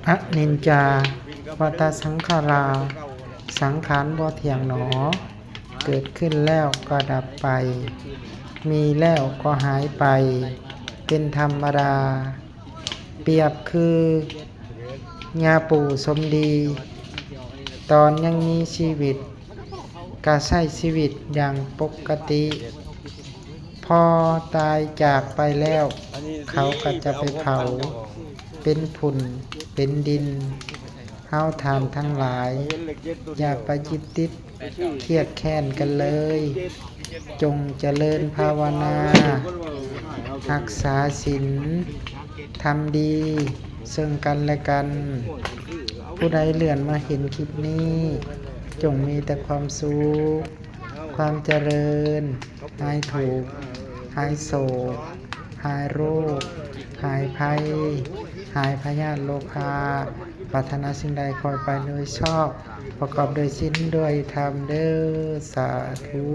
ອະນິດຈາ ວະຕະສັງຂາລາ ສັງຂານບໍ່ທ່ຽງໜໍ ເກີດຂຶ້ນແລ້ວກໍດັບໄປ ມີແລ້ວກໍຫາຍໄປ ເປັນທຳມະດາ. ປຽບຄືຍາປູສົມດີ ຕອນຍັງມີຊີວິດ ກະໃຊ້ຊີວິດຢ່າງປົກກະຕິ ພໍຕາຍຈາກໄປແລ້ວ ເຂົາກໍຈະໄປເຜົາ ເປັນຝຸ່ນເປັນດິນ. ເຮົາທ່ານທັງຫຼາຍ ຢ່າໄປຍຶດຕິດຄຽດແຄ້ນກັນເລີຍ ຈົ່ງຈະເລີນພາວະນາ ຮັກສາສິນ ທຳດີເຊິ່ງກັນແລະກັນ. ຜູ້ໃດເລື່ອນມາເຫັນຄລິບນີ້ ຈົ່ງມີແຕ່ຄວາມສຸກ ຄວາມຈະເລີນ ຫາຍທຸກ ຫາຍໂສກ ຫາຍໂລກ ຫາຍໄພ ຫາຍພະຍາດໂລຄາ. ປາດຖະໜາສິ່ງໃດຂໍໃຫ້ໄປໂດຍຊອບ ປະກອບດ້ວຍສິນດ້ວຍທຳເດີ້. ສາທຸ.